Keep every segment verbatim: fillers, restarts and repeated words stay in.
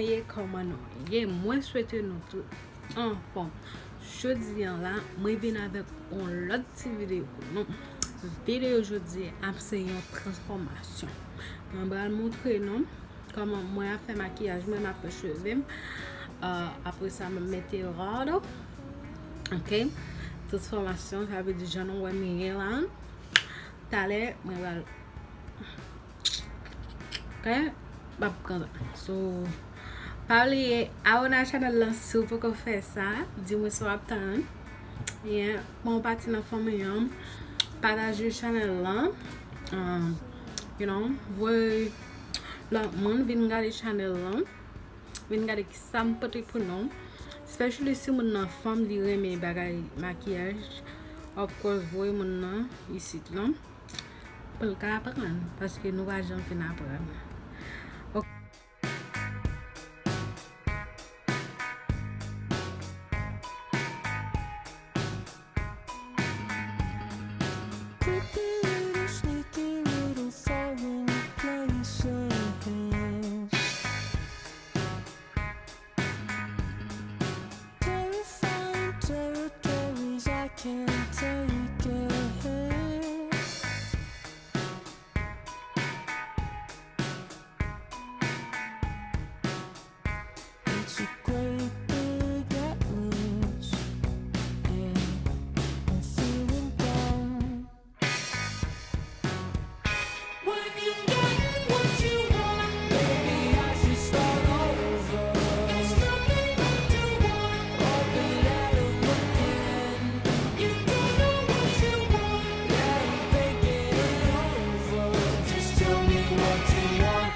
Ye, kòman nou ye? Mwen swete nou tout anfòm. Jodi a la, mwen vin avèk yon lòt ti videyo pou nou. Videyo jodi a ap se yon transfòmasyon. Mwen pral montre nou kòman mwen ap fè makiyaj mwen, m ap fè cheve m. Ah, apre sa, m ap mete rado. Ok? Transfòmasyon, sa vle di jan nou wè m ye la. Talè, mwen pral Ok? M ap kontan. So, pa bliye abòne a chanèl lan si w poko fè sa. Di mwen sa w ap tann. Yeah. Bon, pati nan fanmi an. Pataje chanèl lan. Um, you know, voye lòt moun vin gade chanèl lan. Vin gade kisa m pote pou nou. Especially si moun nan fanm, li renmen bagay makiyaj. Of course, voye moun nan isit lan. Pou l ka aprann, paske nou pa janm fin aprann. Ok. Creepy little sneaky little foreign places. Terrifying territories, I can't take it. It's a great big atlas, yeah, I'm feeling down. When you got what you want, maybe I should start over. There's nothing left to want. Open at 'em again. You don't know what you want. Yeah, I'm thinking it over. Just tell me what you want.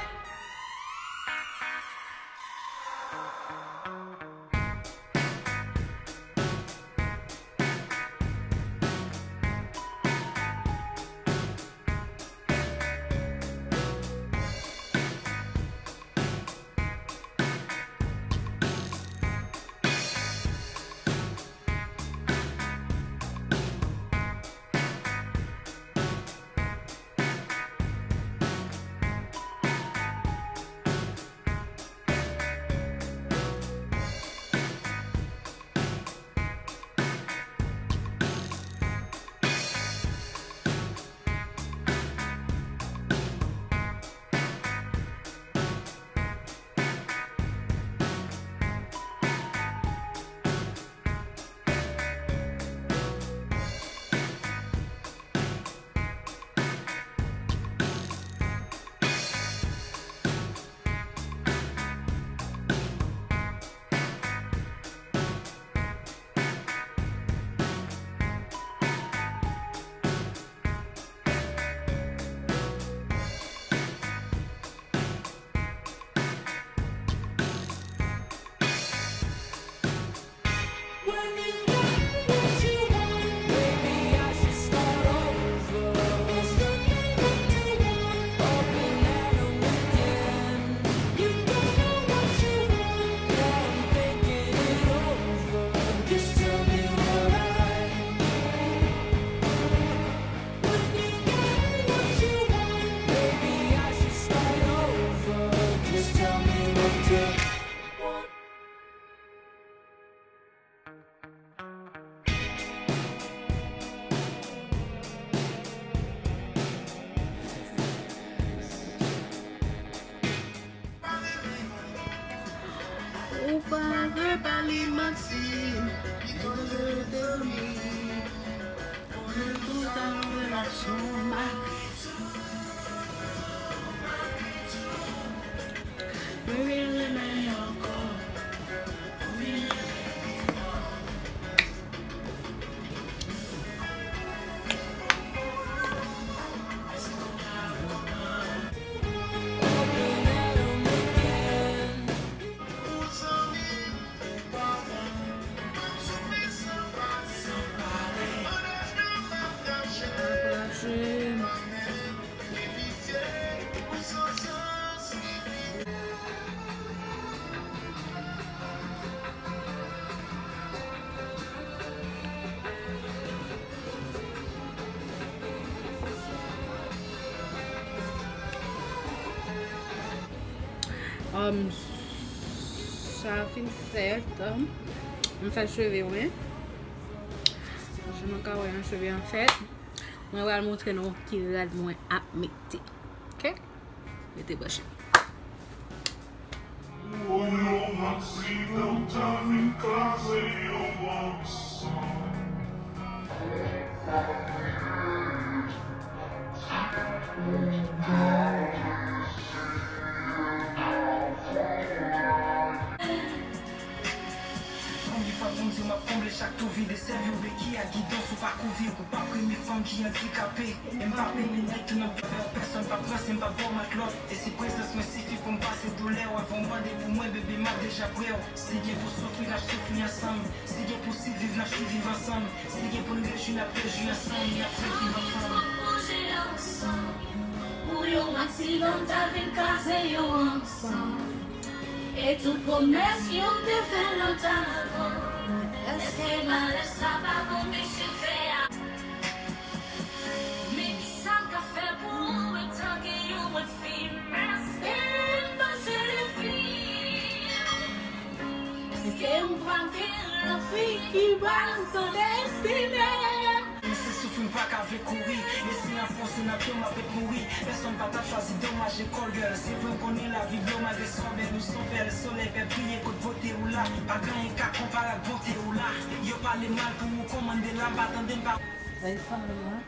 Ou pa vle pa li manti. Ou vle te zanmi. Ou vle tout an relasyon mal. Mwen vin renmen ankò. Um, Sa fin fèt. M fè cheve mwen. Jan nou ka wè an, cheve an fèt. Mwen pral montre nou ki rad mwen ap mete. Ok? Rete branche. Konbyen fwa pou m di w m ap konble chak twou vide, sèvi w beki ak gidon si w pa kouvri, ou p ap renmen fanm ki andikape. E m p ap renmen nèg tou nan pè vè w, pèsonn p ap ranse, m p ap ba w matlòt. E si prezans mwen sifi pou m pase doulè w, avan w mande pou mwen, bebe, m ap deja prè w. Si gen pou soufri, n ap soufri ansanm. Si gen pou siviv, n ap siviv ansanm. Si gen pou n rejwi, n ap rejwi ansanm, n ap reviv ansanm. Pou yo aksidan ta vin kraze yo ansanm. E tout pwomès yo te fè lontan avan. Èske malè sa pa bon peche fè a? Men ki sa m ka fè pou ou etan gen yon lòt fi? Èske m pa cheri fi? Èske m pa gen lòt fi ki pa nan destine? Mwen se soufri, m pa ka vle kouri. E si n ap fonse nan pye w, m ap ret mouri. Pèsonn pa t ap chwazi domaj e call girl. Se vre, m konnen lavi dlo, malgre sa w bèl, ou son bèl. Solèy pè briye kot bote ou la. Pa gen anyen ka konpare ak bonte ou la. Yo pale mal pou ou, kòmande la, m pa tande, m pa. Sa e fanmi mwen.